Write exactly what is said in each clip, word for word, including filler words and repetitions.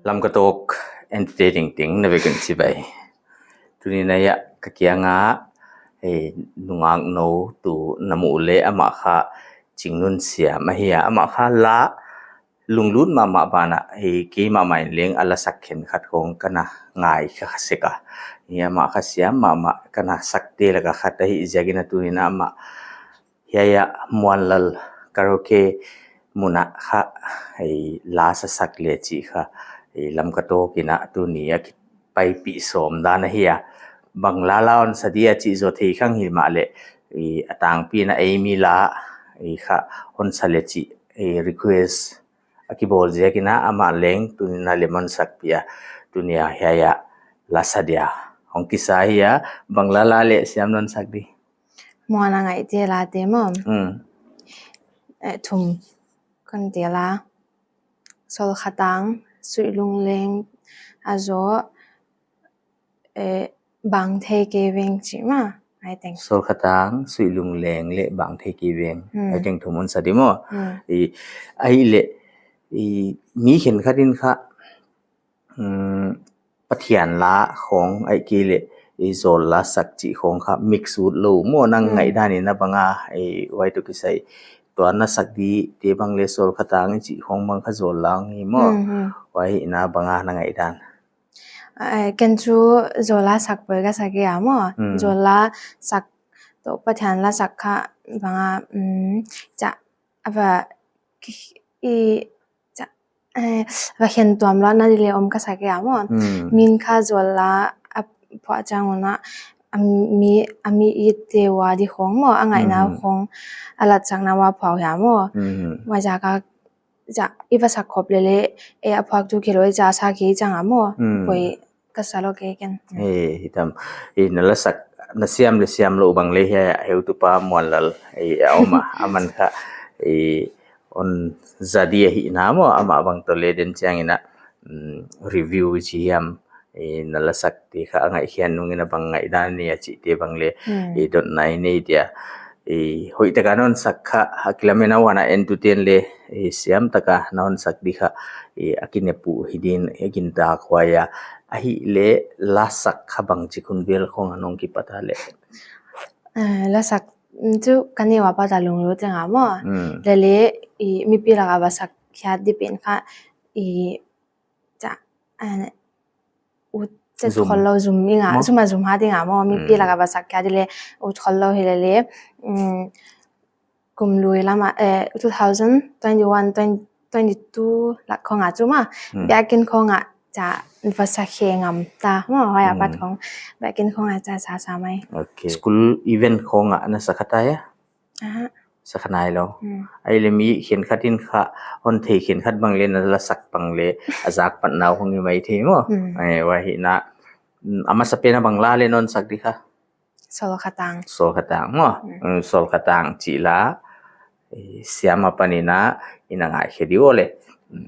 Lamka Talk entertaining ting na vek un chibai. Tuni a ka kiang a, eh, nungak nou tu na mu leh amah kha Chingnun Siam ahi a, amah kha la lunglut mahmah banah, eh, keimah mah in leng a la sak khenkhat khong ka na ngai kha sek a. Eh, amah kha siam mahmah ka na sakte laka khat ahih ziakin a tuni a amah hiai a Muanlal karaoke mun ah kha, eh, la sa sak le chih kha, eh, Lamka Talk in a tuni a kipaipih sawm dan ahi a. Bang la la hon sa dia chih zaw thei kha hi mahleh, eh, a tangpi in a eimi la, eh, kha hon sa le chih, eh, request a kibawl ziakin a amah leng tuni a lem hon sakpih a, tuni a hiai a la sa dia hong kisa hi a. Bang la la leh Siam non sak di? Muanlal ngaihte late maw. Hmm. Eh, thum kon tel a. Sawlkhatang, Suihlungleng, a zaw, eh, Bangtheikei Veng chih maw, ai teng. Sawlkhatang, Suihlungleng leh Bangtheikei Veng. Hmm. Ai teng thum hon sa di maw. Hmm. I, ahihleh, i, mi khenkhat in kha, hmm, Pathian la khong ahihkeileh, i, zawl la sak chih khong kha mix ut lou maw, nang, hmm, ngaihdan in a bang a, i, huai toh kisai. Tua na sak dite bang leh sawlkhatang chih khong bang kha zawl la hi maw. Hmm, hmm. Huai hi a bang a na ngaihdan? Eh, ken chu zawl la sak poi ka sa kei a maw. Hmm. Zawl la sak toh Pathian la sak kha bang a, um, cha, a va, ki, i, cha, eh, va khen tuam lou na di leh om ka sa kei a maw. Hmm. Min kha zawl la a phuah chiang un a, a mi, a mi it te ua di khong maw, a ngaihna, hmm, khong, a latsakna ua phuah uh hia maw. Hmm. Huai ziak a, cha, i va sak khop leh leh, eh, a phuaktu khelou cha sa kei chang a maw. Hmm. Poi ka sa lou kei ken. Eh, hitam. Eh, na la sak, na siam leh siam lou bang leh hiai a heutupa Muanlal, eh, a om a, aman kha, eh, hon za di ahihna maw, amah bang toh leh den chiang in a, mm, review chi hiam, eh, na la sakte kha a ngaihkhiak nung in a bang ngaihdan ni a chihte bang leh, hmm, eh, dotna i nei dia. Eh, hoih taka non sak kha, a kilamen a uan a entute'n leh, eh, siam taka non sak di kha, eh, a kinep uh hi din, eh, gintak huai a. Ahihleh la sak kha bangchi hun vel khong a nong kipat a leh? Eh, la sak chu ka neu a pat a lunglut teng a maw. Hmm. Leh leh, i, mipi laka va sak khiat di pen kha, i, cha, eh, ut, cha, zum, khol lou zum i nga, maw? Zum a zum ha di nga maw, mipi, hmm, laka va sak khiat di leh ut khol lou hi leh leh, mm, kum lui lam a, eh, two thousand twenty-one, twenty, twenty-two lak khong a chu maw. Hmm. Biakin khong a cha va sa khe ngam ta maw, huai a pat, hmm, khong. Biakin khong a cha sa sa mai. Okay. School event khong a na sa kha ta hia? Aha. Sa kha nailou. Hmm. Ahihleh mi khenkhat in kha, hon thei khenkhat bang leh na la sak bang leh a zak patna uh hong hi mai thei maw. Hmm. Eh, huai hi a. Hmm, a masapen a bang la leh non sak di kha? Sawlkhatang. Sawlkhatang maw. Hmm. Hmm, Sawlkhatang chih la, eh, Siam apan in a, i na ngaikhe di uh leh. Hmm.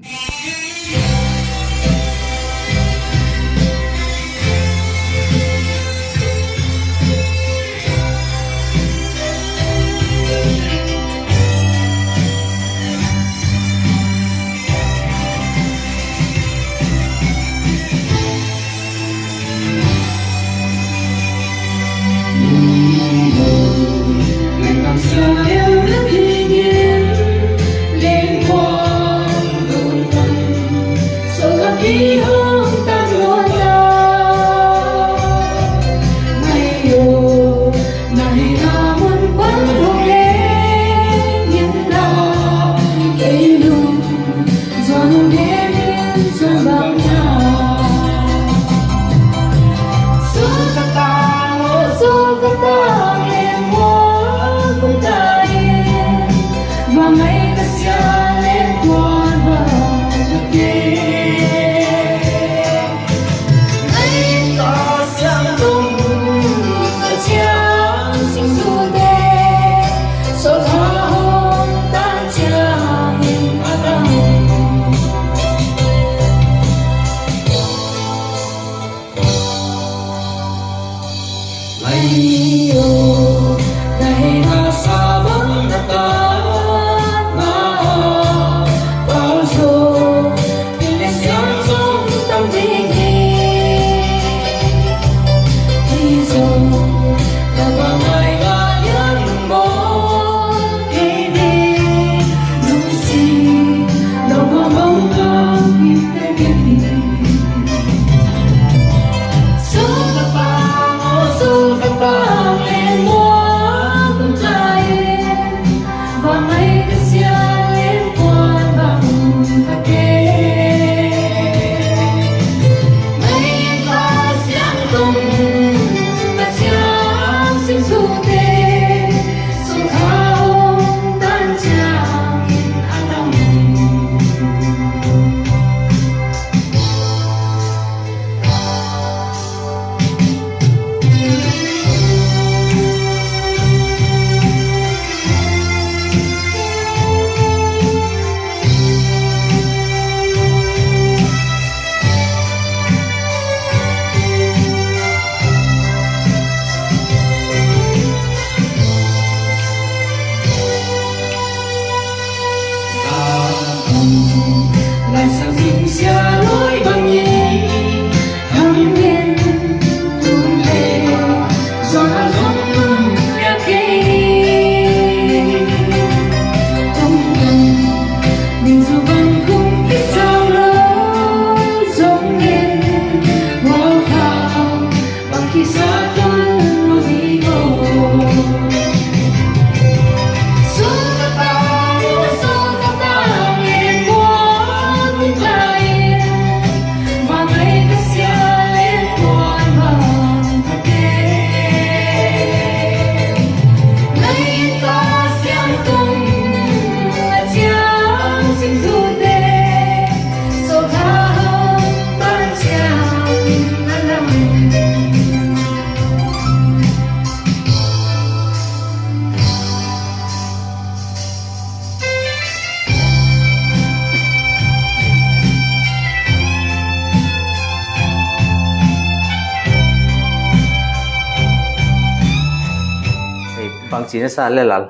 Ei, bangchi na sa le Lal?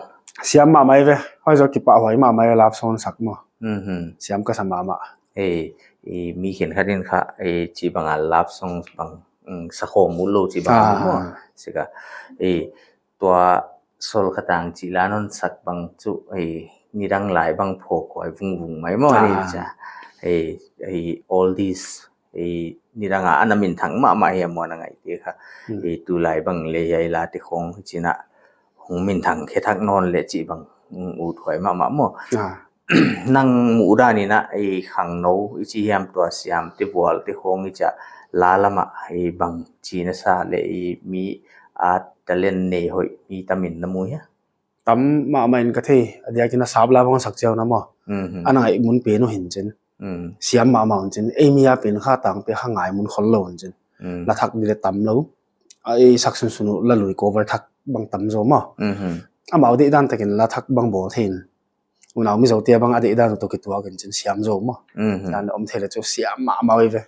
Siam mahmah ve. Huai zoh kipahhuai mahmah e, love song sak maw. Mhm. Siam ka sa mahmah. Ei, ei, mi khenkhat in kha, ei, chibang a love song bang, mm, sa khawm ulou chibang maw. Ah. Sika, ei, tua Sawl Kha Tang chih la non sak bang chu, ei, nidang lai bang phawk huai vungvung mai maw, ei, ah, cha. Ei, ei, all this, ei, nidang a ana minthang mahmah hi a, Muan a Ngaihte kha. Hmm. Ei, tulai bang le hiai late khong china hong minthang khe thak nawn le chih bang, mm, uthuai mahmah maw. Ah. Nang muhdan in a, ei, khangnou i chi hiam, tua siamte vualte khong i chih la lam ah, ei, bangchi na sa le, ei, mi a talent nei hoih mi tam in na mu hia? Tam mahmah in ka thei, a diakin a sap la bang sak chiau na maw. Mhm. Ana ngaihmun pen uh hi'n chin. Mm. Siam mahmah un chin. Ei mi a pen kha tangpi kha ngaimun khollou un chin. Mm. La thak di le tam lou. A, ei, sak sunsun uh la lui cover thak bang tam zaw maw. Mhm. Amau deihdan takin la thak bang bawl thei in. Unau Mizo te bang a deihdan uh toh kituak in chin siam zaw maw. Mhm. Dan om thei le chu siam mahmah ve.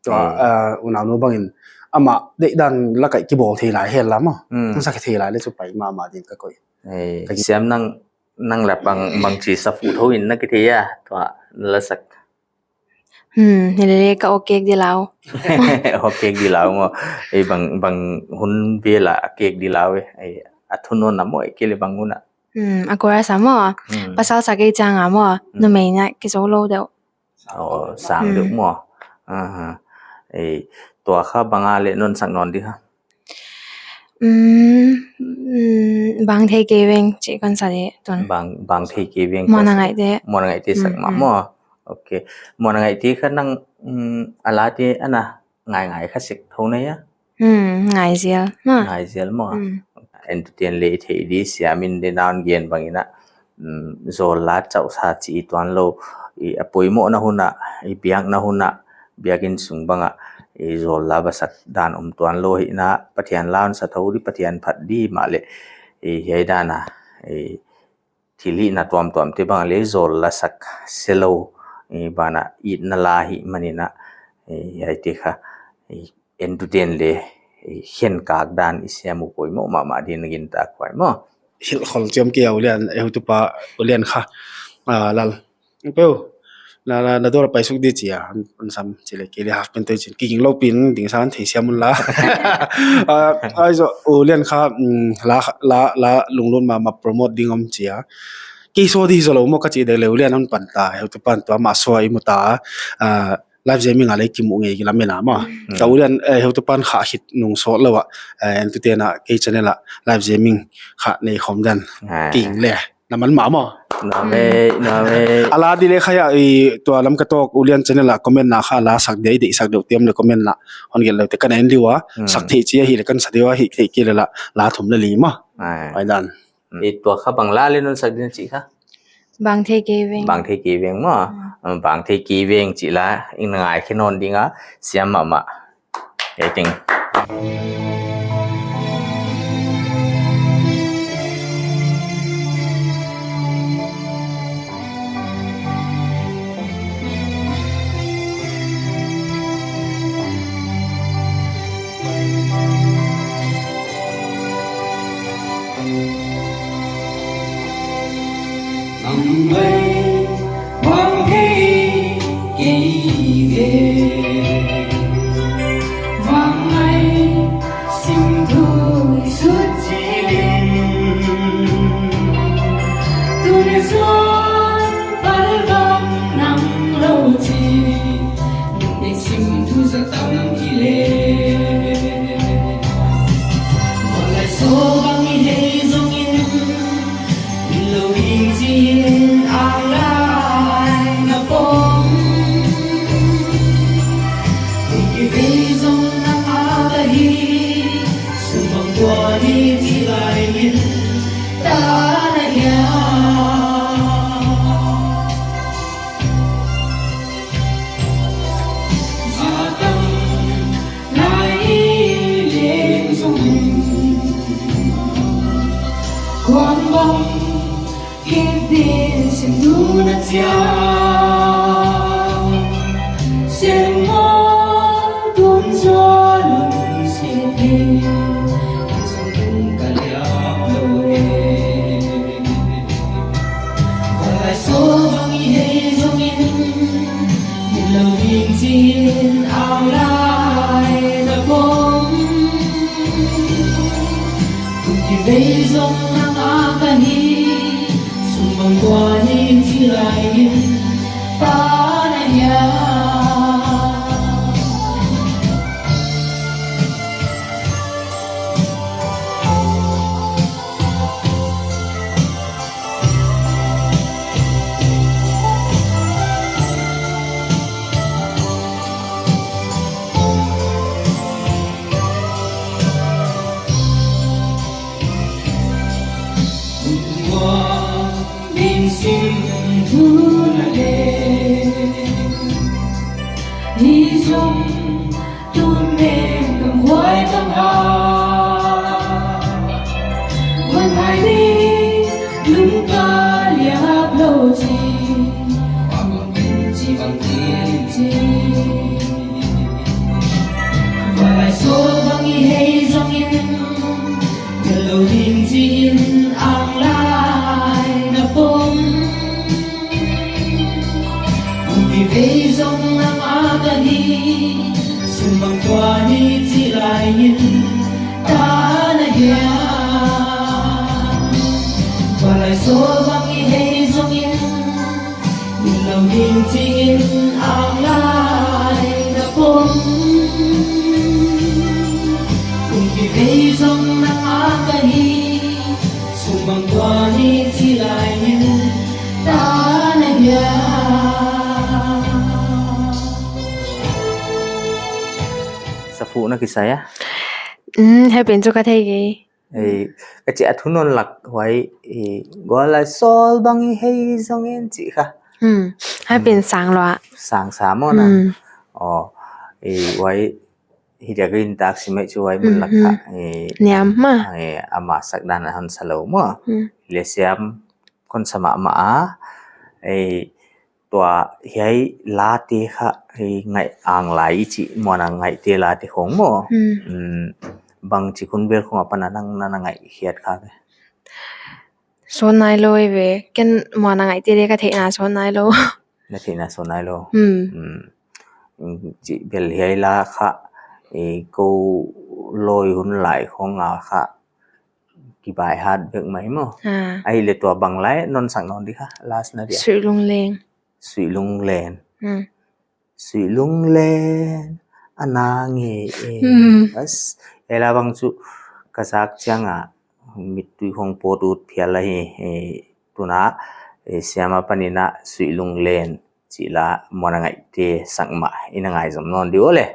Tua, eh, ah, unaunu bangin amah deihdan la kai kibawl thei lai hial lam maw. Mm. Sa kithei lai le chu pai mahmah din ka koih. Eh, ka gi- Siam, nang, nang la bang, bangchi sa fuh thou in na kithei a, tua la sak. Hmm, ni le le ka awk kek di lau. Awk kek di lau maw. Ei, bang, bang hun vel a kek di lau e. Ei, a thun nawn na maw, ei, kei le bang hun a. Hmm, a chorus a maw. Hmm. Pasal sak ei chang a maw. Hmm. Numei na kizou lou deuh. Oh, sang deuh maw. Hmm. Aha. Ei, tua kha bang a le non sak nawn di kha? Hmm, hmm, Bang Thei Kei Veng chih kon sa di tun. Bang, Bang Thei Kei Veng. Muan a Ngaihte. Muan a Ngaihte sak mah maw. Hmm, hmm. Okay. Muan a Ngaihte kha nang, hmm, a late ana ngaingai kha sek thou na hia? Hmm, ngai zel maw. Ngai zel maw. Hmm. Entuten le thei di, siam in de nawn gen bang in a, mm, zawl la chauh sa chi tuan lou, i a poimoh na hun a, i biak na hun a, biakin sung bang a, i zawl la va sak dan om tuan lou hi na, Pathian la hon sa thou di, Pathian phat di mah le, i hiai dan a, i thil hihna tuamtuam te bang le zawl la sak se lou, i ban a itna la hi man in a, i hiaite kha, i entuten le, i khenkak dan i siam uh poimoh mahmah din a gintak huai maw. Hilhkholh chiam kei a, ulian, e, hutupa ulian kha, ah, Lal. Peu, Na, na, na dawr a pai suk di chia, hon, hon sam chih leh kei leh half pen toh chin. Kiging lou pen ding sa hon theisiam un la. Ah, ai zaw, U Lian kha, mm, la, la, la lunglut mahmah promote ding om chia. Kei saw di zaw lou maw ka chih dek leh U Lian hon pan ta, heutupa'n tua mah saw i mu ta, ah, live jamming a leh kimu ngei kilamen a maw. Mm. Ka U Lian, eh, heutupa'n kha hit nung sawt lou a, eh, entute'n a kei channel a live jamming kha nei khawm dan. Ah. King leh. Na man mah maw. Na ve, na ve. A la di leh kha ya i tua Lamka Talk U Lian channel a comment na kha la sak deuh, deihsak deuh ti om leh comment na hon gelh lou te ka na en di ua. Hmm. Sak theih chih ahi leh kan sa di ua, hih theih kei leh la, la thum leh li maw. Ai. Ai dan. Hmm. I tua kha bang la leh non sak din chih kha. Bang thei kei veng. Bang thei kei veng maw. Hmm. Um, bang thei kei veng chih la, i ngai khe non ding a, siam mahmah. Waiting. Nang mai Vang thei kei ve, vang ngai sim thu sut chin. Tuni zong pal bang nang lou chi, nang te sim thu za tam hi leh. Vang ngai so bang i hei zong in, Min lou ding chin ang lai na pom. Kum kivei zong nang a ka hi. Sum bang tua ni chi lai min ta na hia. Za tam Ngai leng zong in, kuang bang kit din sim thu na chia. Sem mo tun zo lung si thei, zong ka liam lou e. Vang ngai so bang i hei zong in, min lou ding chin ang lai na pom. Kum kivei zong nang a ka hi, sum bang tua ni chi lai min ta na hia. Min sim thu na leh, hi zong Tun neng kam huai kam ha. Huan phai ni lung ka liam lou chi. Bang chi bang chi chi. Vang ngai so bang i hei zong in. Min lou ding chin ang lai na pom. Kum kivei zong nang a ka hi, sum bang tua ni chi lai min ta na hia. Vang ngai so bang i hei zong in, min lou ding chin ang lai na pom. Kum kivei zong nang a ka hi, sum bang tua ni chi lai min ta na hia. Sa phuh na kisai a? Mm, hei pen chu ka thei kei. Ei, ka chih a thu non lak huai, ei, gual lai sawl bang i hei zong in chih kha. Hmm, hei pen sang lua. Sang sa maw na. Hmm. Oh, ei, huai, hi dia green tak si mai chu huai mun lak kha. Mhm. Eh, niam ma. Eh, ama sak dan a hon sa lou maw. Hmm. Leh siam kon sa mahmah a. Eh, tua hiai late kha, eh, ngaih ang lai i chih muan a ngaihte late khong maw. Hmm. Hmm, bang chi khun bel khong apan a nang na na ngaih hiat kha ve. Sawn nai lou e ve. Ken muan a ngaihte leh ka theihna sawn nai lou. Na theihna sawt nai lou. Hmm. Hmm. Chih bel hiai la kha, eh, kou loi hun lai khong a kha, kibaihat bek mai maw. Ah. Ahihleh tua bang lai non sak nawn di kha, last na dia. Suihlunglen. Suihlunglen. Hmm. Suihlunglen, a na ngei e. Hmm. Bas, hiai la bang chu ka zak chiang a, mittui khong pawt ut phial ahi, eh, tuna, eh, siam apan in a Suihlunglen chih la muanhuai te sak mah in a ngaihzom nawn di aw le.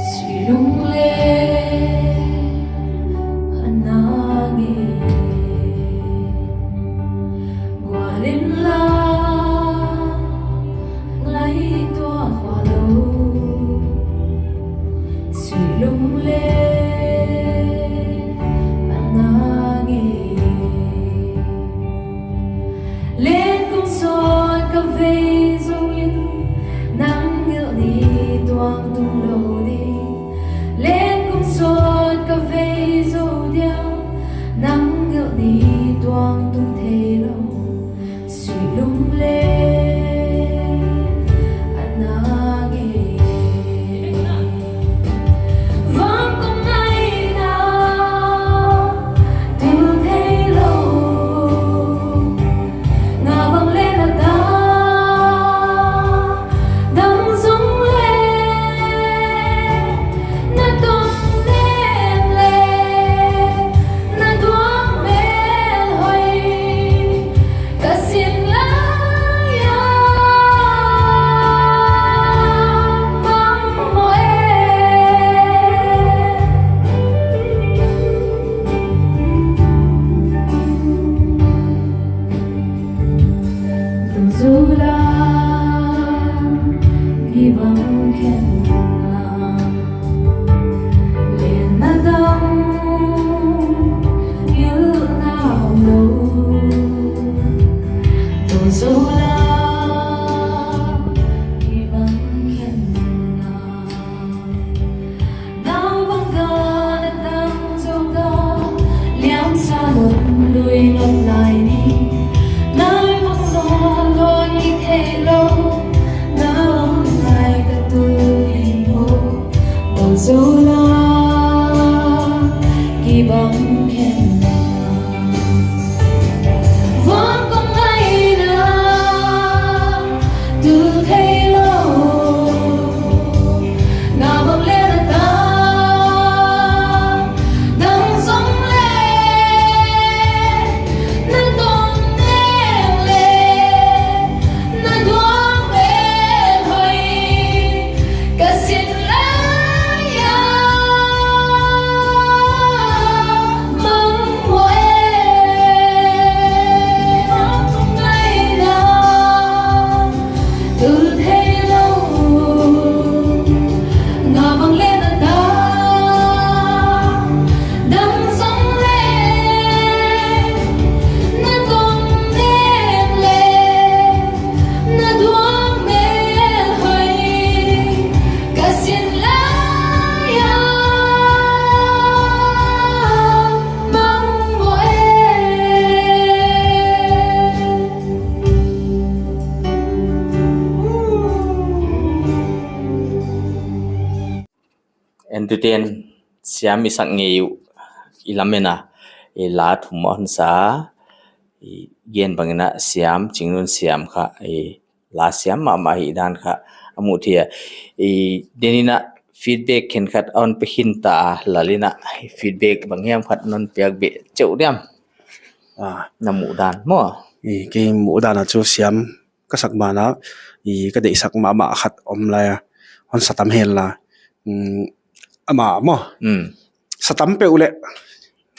Suihlunglen, a na ngei e. Gual in la, ngaihtuah kha lou. Suihlunglen, a na ngei e. Len kong sawt ka vei zou in, nang ngilh ni tuang tung lou ding. Len kong sawt ka vei zou dia, nang ngilh ni tuang tung thei lou. Suihlunglen, a na ngei e. Vang kong ngaihna, tul thei lou. Nga bang le na ta, dang zong le, na tawm nen le, na duang mel hoih, ka sin lai a, bang maw e. Tung zou la, mi bang khen la. Len na dang, ngilh na om lou. Tung zou la, mi bang khen la. Nau bang ka na tang zou ka, liam sa lon lui lon lai ni. Nai bang lon lon i thei lou, nau bang lai ka tu lim ho. Tung zou la, kibang khen la. Vang kong ngaihna, tul thei lou. Nga bang le na ta, dang zong le, na tawm nen le, na duang mel hoih, ka sin lai a, bang maw e. Vang kong ngaihna, tul thei lou. Nga bang le na ta, dang zong le, na tawm nen le, na duang mel hoih, ka sin lai a, bang maw e. Entertain siam i sak ngei uh, i lamen a, i la thum a hon sa, i gen bang in a siam, Chingnun siam kha, i la siam mahmah hi dan kha a mu thei a. I, den in a feedback khenkhat a hon pe khin ta a, Lal in a feedback bang hiam khat non piak beh cheuh diam. Ah. Na muhdan maw. I, kei muhdan a chu siam ka sak ban a, i, ka deihsak mahmah khat om lai a. Hon sa tam hen la. Mm, amah maw. Mm. Sa tam peuh le.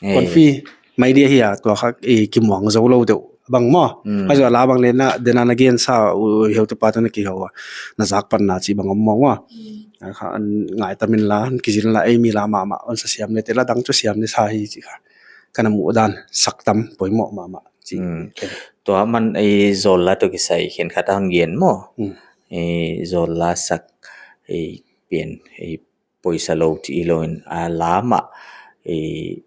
Eh. Kon fi mai dia hi a, tua kha, eh, kimuang zou lou deuh bang maw. Mm. Ahi zong a la bang le na, den a na gen sa, uh, heutupa toh na kihou a. Na zak pan na chih bang om maw maw. Mm. A kha, an ngai tam in la, an kizil la, ei mi la mahmah, hon sa siam le te la dang chu siam le sa hi chih kha. Ka na muhdan, sak tam, poimoh mahmah. Chi. Hmm. Tua man ei zawl la toh kisai khenkhat a hon gen maw. Hmm. Ei zawl la sak ei pen ei poisa lou chih hilou in a la mah ei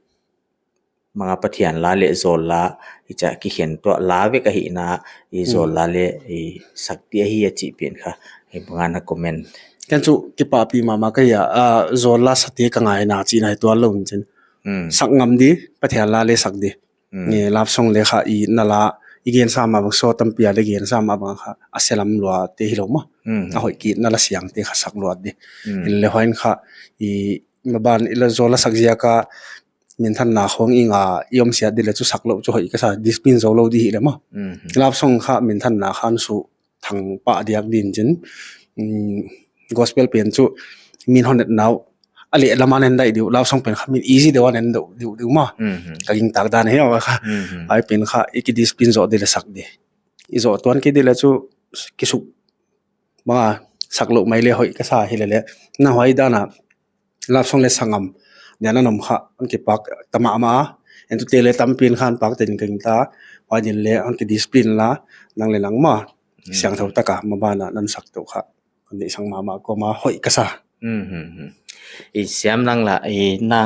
manga Pathian la leh zawl la i chih kikhen tuak la vek ahihna i zawl la leh i sak di ahi a chih pen kha. Ei bang a na comment. Ken chu kipahpih mahmah ka hi a, a, zawl la sa te ka ngaina chihna hi tuan lou in chin. Hmm. Sak ngam di, Pathian la leh sak di. Hmm. Ni love song leh kha i na la, i gen sa mah bang so tampi a leh gen sa mah bang kha, a selam lua te hilou maw. Hmm. A hoih kit na la siang te kha sak lua di. Hmm. In leh huai in kha, i maban i la zawl la sak ziak a, minthanna khong i nga i om siat di leh chu sak lou chu hoih ka sa, discipline zou lou di hi leh maw. Mhm. Love song kha minthanna khan su thang pah diak din chin. Mm, gospel pen chu min hon et nau a leh lam a nen dai diu, love song pen kha min easy deuh a nen deuh diu diu maw. Mhm. Ka gingtak dan hi a kha. Mhm. Ai pen kha i ki discipline zou di leh sak di. I zou tuan kei di leh chu kisuk mah sak lou mai leh hoih ka sa hi leh leh. Na huai dan a love song leh sa ngam. Dia na nom kha, hon kipak ta mahmah. Entute leh tampi in khan pak ten ka gingta. Huai din leh hon ki discipline la, nang leh nang maw. Hmm. Siangthou tak a, maban a nan sak toh kha. Hon deihsang mahmah kou mah hoih ka sa. Hmm, hmm, hmm. I Siam Nang la, i na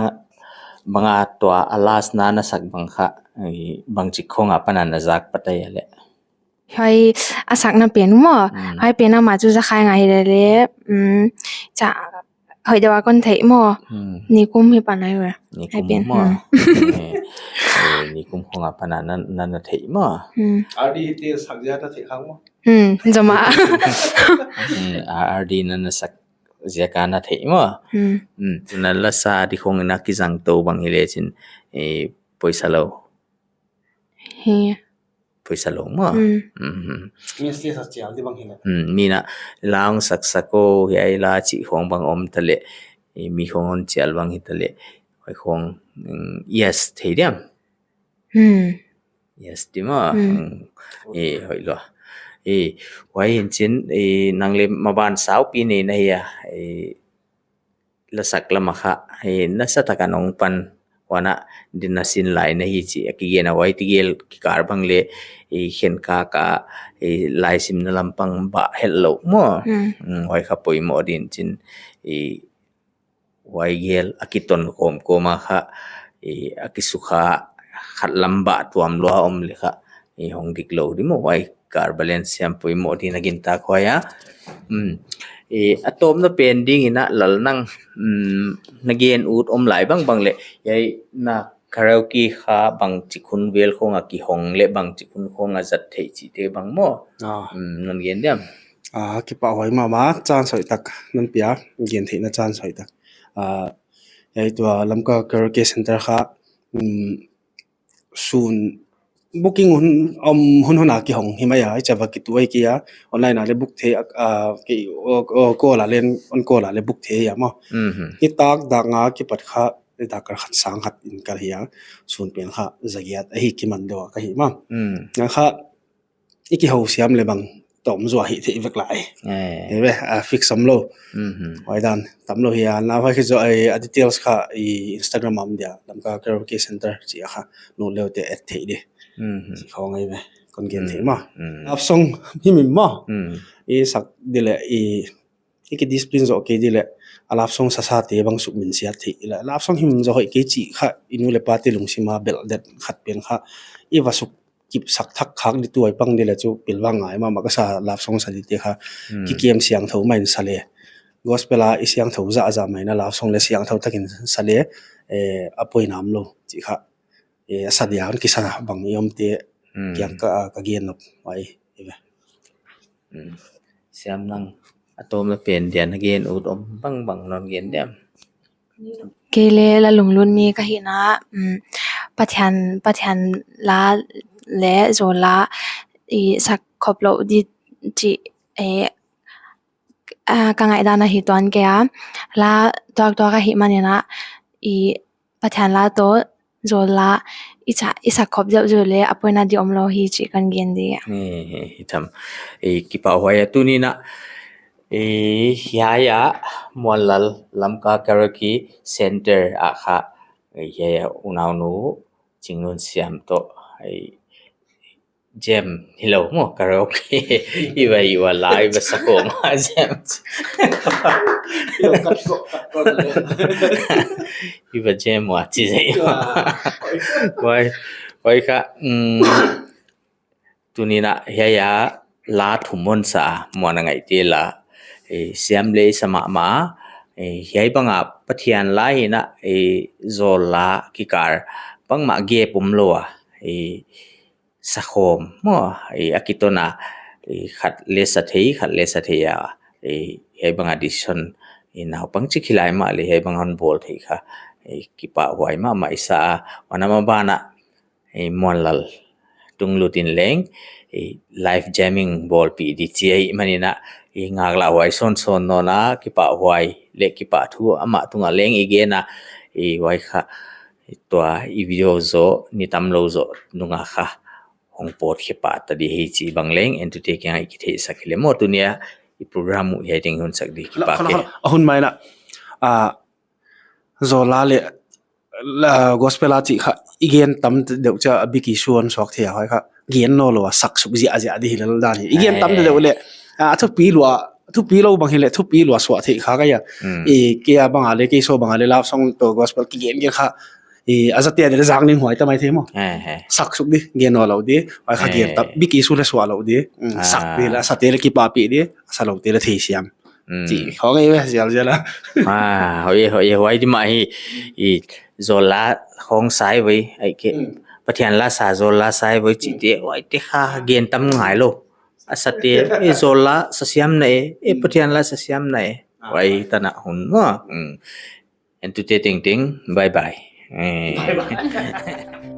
bang a tua a last na na sak bang kha, i bangchi khong a pan a na zak pat ai a leh. Huai a sakna pen maw. Hmm. Huai pen amah chu za khai ngai leh leh. Hmm. Cha, hoih deuh a kon theih maw. Hmm. Nikum hi pan ai ve. Nikum maw. Hmm. Eh, eh, nikum khong a pan a na, na, na theih maw. Hmm. R D te sak ziak a theih khang maw. Hmm, zomah. Hmm, R D na, na sak ziak a na theih maw. Hmm. Hmm, na la sa di khong in a kizang tou bang hi leh chin, eh, poisa lou. Hi. Poisa lou maw. Hmm. Mhm. Mi sti sa chial di bang hi leh. Hmm, mi na la hong sak sak o, hiai la chih khong bang om ta leh. Eh, mi khong hon chial bang hi ta leh. Huai khong, mm, yes, thei diam. Hmm. Yes, di maw. Hmm. Hmm. Eh, hoih lua. Eh, huai in chin, eh, nang leh maban saupi nei na hi a, eh, la sak lam a kha, eh, na sa tak a nong pan, huan a din na sin lai na hi chih a kigen a huai tegel kikal bang leh, eh, khenkhat a, eh, laisimna lam pang bah het lou maw. Hmm. Hmm, huai kha poimoh din chin, eh, huai gel a kiton kawmkawm a kha, eh, a kisukha khat lam bah tuam lua om leh kha, eh, hong dik lou di maw, huai kar balance siam poimoh di na gingta khuai a. Hmm. Eh, a tawpna pen ding in a Lal nang, hmm, na gen ut om lai bangbang leh, hiai na karaoke kha bangchi khun vel khong a kihong leh bangchi khun khong a zat theih chihte bang maw. Ah. Hmm, non gen diam. Ah, kipahhuai mahmah, chance hoih tak non pia, gen theihna chance hoih tak. Ah, hiai tua Lamka Karaoke Center kha, um, sun booking hun, um, hun hun a kihong hi mai a, i chih va kitu ai kei a, online a leh book thei, ah, kei, o, o, call a leh, on call a leh book thei a maw. Mhm. Kitak dak nga kipat kha, i dak kar khat sang khat in kal hi a, sun pen kha, za giat ahi kiman deuh a ka hi maw. Mm. Nga kha, i kihou siam leh bang, tom zuah hi thei vek lai. Eh. Hi ve, a fix om lou. Mhm. Huai dan, tam lou hi a, na huai khi zaw ai, a details kha, i Instagram a om dia, Lamka Karaoke Center, chih a kha, nu leu te add thei di. Mhm. Chih khong ai ve, kon gen thei maw. Mm. Love song, himhim maw. Mm. I sak di leh, i, i ki discipline zou kei di leh, a love song sasa te bang suk min siat thei leh, love song himhim zaw hoih kei chih kha, i nu leh pa te lungsim a belh det khat pen kha, i va suk kip sak thak khak di tuai pang di leh chu pilvang ngai mahmah ka sa love song sa di te kha. Hmm. Kikiam siangthou mah in sa leh. Gospel a i siangthou zahzah mah in a love song leh siangthou tak in sa leh, eh, a poi nam lou chih kha. Eh, a sa dia hon kisa bang i om te. Hmm. Kiang ka, ka gen nop huai. Hi ve. Hmm. Siam Nang a tawpna pen dia na gen ut om bangbang non gen diam. Kei leh la lunglut mi ka hihna, mm, Pathian, Pathian la leh zawl la i sak khop lou di chih, eh, ah, ka ngaihdan a hi tuan kei a, la tuaktuak ahihman in a, i Pathian la toh zawl la i chih, i sak khop zeuhzeuh leh a poina di om lou hi chih kon gen di. Ni, hi, hi tham. I kipahhuai a tuni in a, i hiai a Muanlal Lamka Karaoke Center a kha, i hiai a unaunu Chingnunsiam toh, i jam hilou maw, karaoke. Iba, iba la, iba sakhawm a jam. Iba jam ua chi zai. Huai, huai kha, mm, tuni'n a hiai a la thum hon sa, muanna ngaihte la, eh, siam leh sa mahmah, eh, hiai bang a Pathian la hi'n a, eh, zawl la kikal bangmah gap omlou a, eh, sakhawm maw, eh, a kiton a, eh, khat leh sa thei, khat leh sa thei a, eh, hiai bang a decision, eh, naupang chik hilai mahleh hiai bang a hon bawl thei kha, eh, kipahhuai mahmah i sa a, huan a maban a, eh, Muanlal tunglut in leng, eh, live jamming bawlpih di chi ahihman in a, eh, ngaklah huai sawnsawn nawn a, kipahhuai leh kipahthu amah tung a leng i gen a, eh, huai kha, eh, tua i video zaw, ni tamlou zaw nung a kha hong pawt khe pah ta di hi chih bang leng, entute kiang a i kitheihsak hi leh maw, tuni a i program uh hiai teng hun sak di, kipak e. A hun mai in a, ah, zawl la leh, la, gospel a chih kha i gen tam deuh chiang a big issue hon suak thei a, huai kha gen nawnlou a sak suk ziahziah di hi lel dan hi. I gen tam deuh leh, ah, a thupi lua, thupi lou bang hileh thupi lua suah thei kha ka hia. Mm. I, kei a bang a leh, kei show bang a leh love song toh gospel kigen gen kha, i, a zate a leh zang ning huai ta mai thei maw. Eh, eh. Sak suk di, gen nawnlou di, huai kha gen tam, big issue leh suah lou di. Mm, sak di leh, a sate leh kipahpih di, a saloute leh theisiam. Mm. Chi khong ei ve, zial zial a. Ah, huai, huai, huai di mah hi, i, zawl la khong sa ei ve, ahihkeileh, mm, Pathian la sa zawl la sa ei ve, chihte, huaite kha gen tam ngai lou. A sate, eh, zawl la sa siam na e, eh, Pathian la sa siam na e. Ah. Huai tan a hun maw. Mm. Entute tengteng, bye bye. Eh. Bye bye.